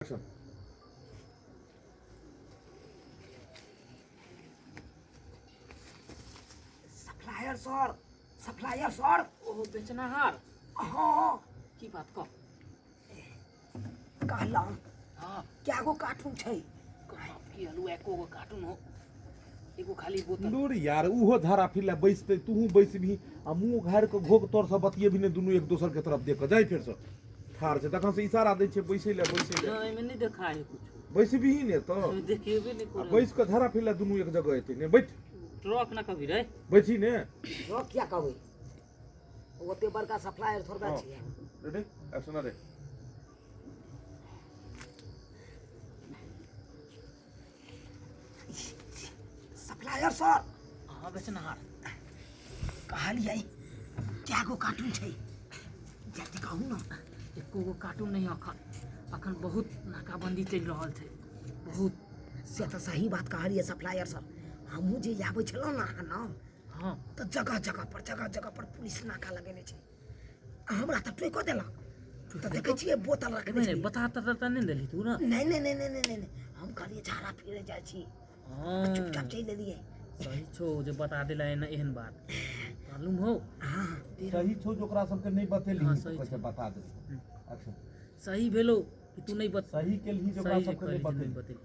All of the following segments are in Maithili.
Action. Supplier sir, supplier sir. ओहो बेचनाहार। हाँ। की बात कह? कहलहुँ। हाँ। क्या गो कार्टून छै? बाप की हलुआ, एको गो कार्टून हो, एगो खाली बोतल। दूर यार, उहो धारा फिर बैसते, तूहू बैसबही आ मुंह घारि कऽ घोघ तोर से बतियेबही ने, दुनू एक दोसर के तरफ देख कऽ जाय। फेर से ठाढ़ छै, तखन से इशारा दै छै बैसै लए, बैसै लए। नहि, एहिमे नहि देखा है कुछ। बैसबही ने तऽ। देखेबे नहि आ करै। बैस कऽ धारा फिर दुनू एक जगह एतै ने, बैठ। ट्रक ना कभी रे। बैठी ने। ट्रक किया कहबै, ओते बड़का सप्लायर थोड़बे छियै। रेडी, एक्शन रे। Supplier sir. हाँ बेचनहार। कहलियै क्या गो कार्टून छै, जल्दी कहू ने। एको गो कार्टून नहीं। अखन अखन बहुत नाकाबंदी चलि रहल छै, बहुत। से तऽ सही बात कहलियै सप्लायर सर। हमहूँ जे आबै छलहुँ ने अहाँ ने, तऽ जगह जगह पर, जगह जगह पर पुलिस नाका लगेने छै। आ हमरा तऽ टोको देलक तऽ देखै छियै बोतल रखने नहि। छलियै। बता तऽ नहि देली तू ने? नहि नहि नहि नहि नहि नहि नहि, हम कहलियै झाड़ा फिरे जाइ छी। चुपचाप चलि एलियै। सही छौ जे बता देला एना एहन बात, मालूम हो। हाँ। सही छौ जे ओकरा सबके नहि बतेलही। हाँ, तऽ सही कहै छै छै। बता दे। अच्छा। सही भेलो कि तू नहीं बत सही केलही जे ओकरा सही सबके नहि कहली जे नहीं बतेलही। बतेली,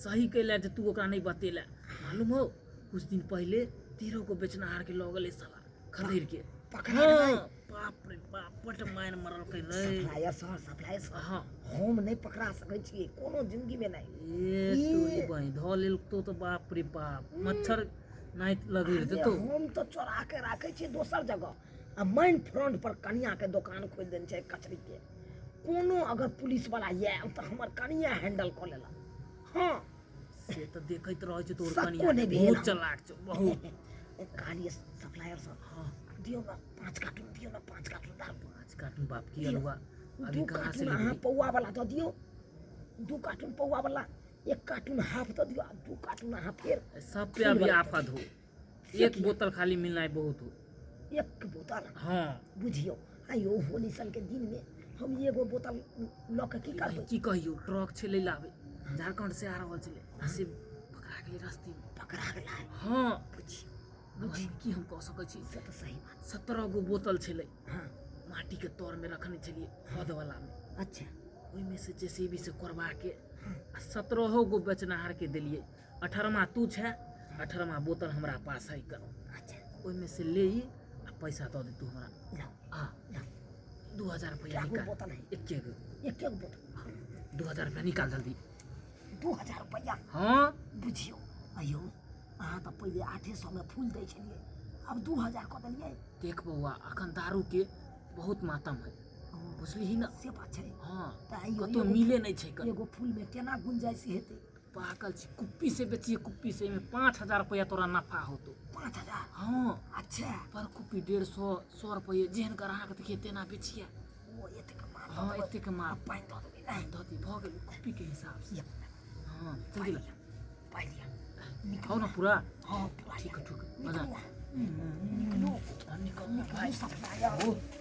सही कैला जे तू ओकरा नहीं बतेला। मालूम हो, कुछ दिन पहले 13 गो बेचनाहार के लऽ गेलै साला खदेड़ के। पकड़ा गेलै? हाँ, बाप रे बाप, बड मारि मरलकै रे। Supplier sir, supplier sir. हाँ। हम नहि पकड़ा सकै छियै कोनो जिंदगी में नहि। ए तोरी बहिं, धऽ लेल तो तऽ बाप रे बाप, मच्छर नहि लगै अरे देतौ। हम तऽ चोरा के राखै छियै दोसर जगह आ मेन फ्रंट पर कनिया के दोकान खोलि देने छै कचरी के। कोनो अगर पुलिस वाला आयल तऽ हमर कनिया हैंडल कऽ लेलक। हाँ। से तऽ देखैत रहै छै तोर सक्को कनिया। नहि भेल। बहुत चलाक छौ, बहुत। कहलियै सप्लायर सर। हाँ। दियौ ने 5 कार्टून, दियौ ने 5 कार्टून दारू। 5 कार्टून, बाप की अलुआ, अभी 2 कहाँ से कार्टून अहाँ लेबही? पौआ वाला दऽ दियौ, 2 कार्टून पौआ वाला, 1 कार्टून हाफ दऽ दियौ आ 2 कार्टून अहाँ फेर सब पे अभी आफत हो। एक बोतल खाली मिलना बहुत हो। एक बोतल? हाँ। बुझियौ आइयो होली सन के दिन में हम एगो बोतल लऽ के की करबै? की कहियौ, ट्रक छलै लाबै, झारखंड से आ रहल छलै आ से पकड़ा गेलै रस्ते में। पकड़ा गेलै? हाँ। बुझियौ। अब एहिमे की हम कऽ सकै छी? से तऽ सही बात। 17 गो बोतल छलै। माटी के तर में रखने छलियै हद वाला में। ओहिमे से जेसीबी से कोरबा के आ 17 गो बेचनाहार के देलियै। 18वां तू छै, 18वां बोतल हमरा पास है कर। ओहिमे से ले ई आ पैसा दऽ दे तू हमरा। लाउ। आ 2000 रुपया। क्या गो निकाल। बोतल है? एके गो। एके गो बोतल। 2000 रुपया निकाल जल्दी। 2000 रुपया? हाँ। बुझियौ अयौ, अहाँ तऽ पहिले 800 में फूल दै छलियै, आब 2000 कऽ देलियै। देख बौआ, अखन दारू के बहुत मातम है, बुझलिही ने? से बात छै। हाँ। तऽ आइयो कतौ एगो मिले नहि छै कतौ। एगो फूल में केना गुंजाइश हेतै? पागल छी, कुप्पी से बेचिए, कुप्पी से। एहिमे 5000 रुपया तोरा नफा होतो। 5000? हाँ। अच्छा। पर कुप्पी 150, 100 रुपये, जेहन ग्राहक देखिए तेना बेचिए। ओ एतेक माल दऽ हाँ। देबै? एतेक माल। पानि दऽ देबै नहि? दऽ दी, भऽ गेल, कुप्पी के हिसाब से। ये, हाँ, जल्दी ला। पाइ लिअ, निकलू। खाओ ना पूरा। हाँ, पूरा। ठीक है, ठीक है, बजा। निकलू, निकलू। निकल। निकलू सप्लायर।